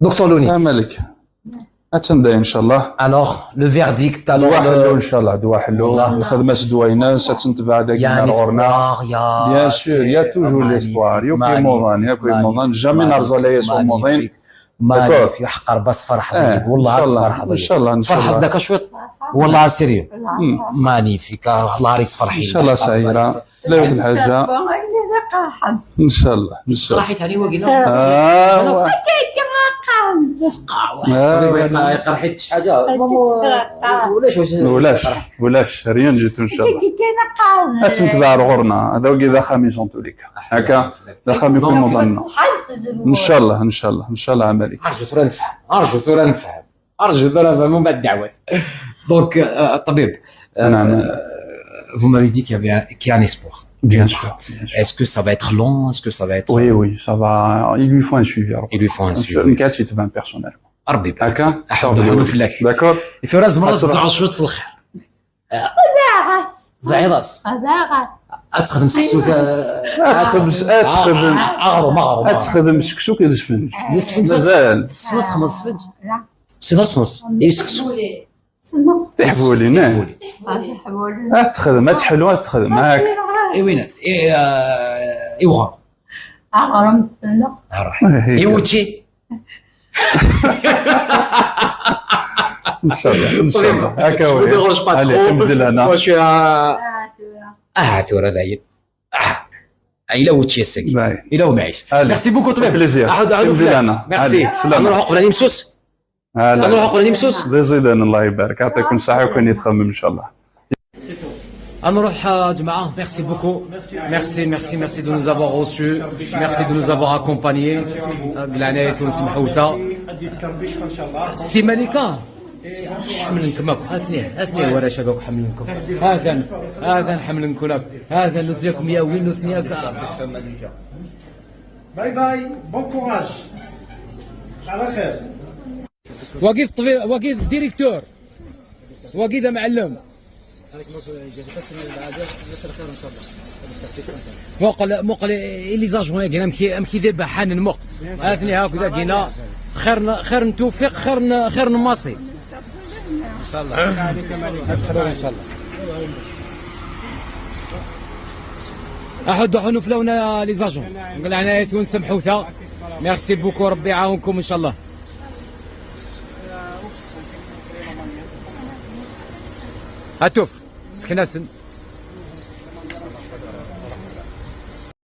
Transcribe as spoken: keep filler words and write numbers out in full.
دكتور لونيس. Amalek. Ad tt-nday, ncallah. Alors, le verdict, alors, ddwa ḥellu, ncallah, ddwa ḥellu. والله. Lxedma s ddwa-ines, ad tt-netbeɛ dagi ar ɣur-neɣ. Bien sûr, il y a toujours l'espoir. Yakk imuḍan, yakk imuḍan. Jamais nerẓa layas n umuḍin. D'accord. Magnifique. Ḥeqq Rebbi, ad tferḥeḍ yid-i. والله ncallah, ncallah. Tferḥeḍ akka cwiṭ. والله sérieux. Magnifique. الله يسفرح. Ncallah, Saïra. Tella yiwet n lḥaǧa. Ncallah, ncallah. Tefreḥ-it ɛni wagi, neɣ? Ah, wa. Yeqreḥ-it kečč ḥaǧa? Ulac, ulac, ulac, rien du tout, ncallah. Ad tt-netbeɛ ar ɣur-neɣ. Hada wagi d axxam-is en tous les cas. Akka, d axxam-is imuḍan-nneɣ. Ncallah, ncallah, ncallah, Amalek. Arju tura nefhem, arju tura nefhem. Arju tura nefhem, umbeɛd ddeɛwat. Donc, euh, ṭṭbib, euh, vous m'avez dit qu'il y avait un, qu'il y a un espoir. Bien sûr, bien sûr. Est-ce que ça va être long? Est-ce que ça va être... Oui, oui, ça va. Il lui faut un suivi. Il lui faut un suivi. Nekk ad tt-itebɛen personnellement. Ṛebbi ibarek. D'accord. D'accord. Tura tzemreḍ ad tebɛeḍ cwiṭ s lxir. Tebɛiḍ-as. Ad texdem seksu. Ad texdem, ad texdem. Aɣrum, aɣrum. Ad texdem seksu akked sfenǧ. D sfenǧ. Mazal. Tessneḍ txedmeḍ sfenǧ? Tessneḍ txedmeḍ? Seksu. Tiḥbulin, eh. Tiḥbulin. Ad texdem, ad teḥlu, ad texdem, hak. I winat, i, eh, i uɣrum. Aɣrum, tessneḍ? Ihi. I wučči. Ncallah, ncallah. Haka. Je vous dérange pas trop. Allez, alḥemdulillah. Moi, je suis à... Ah, tura dayen. Ah, ila wučči ass-agi. Ila umɛic. Allez. Merci beaucoup, ṭbib. Plaisir. Aḥud, aḥud. Alḥemdulillah. Merci. Allez, slama. Ad nruḥ qbel ad nimsus. Ad nruḥ qbel ad nimsus. D iẓidan, Allah ibarek. Yeɛṭikum ṣṣeḥḥa, akken i txemmem, ncallah. Ad nruḥ, a ǧemɛa. Merci beaucoup. Merci, merci, merci de nous avoir reçus. Merci de nous avoir accompagnés. Deg leɛnaya-twen, semḥewta. Si Malika. Ḥemmlen-kem akk. Atni, atni warrac-agi akk ḥemmlen-kem. Atan, atan ḥemmlen-ken akk. Atan nutni akk myawin, nutni akk. Bye bye, bon courage. Ala xir. Wagi d ṭṭbi-, wagi d directeur. Wagi d amɛellem. Muqel, muqel i les agents-agi, amek i, amek i d ibaḥanen, muqel. Atni akk dagina. Xir n, xir n Tewfiq, xir n, xir n Maṣi. Ad tḥlu, ncallah. Aḥud, ḥunu fell-awen, a les agents. Deg leɛnaya-twen, semḥewta. Merci beaucoup, Rebbi iɛawen-kum, ncallah. Atuf, sken-asen.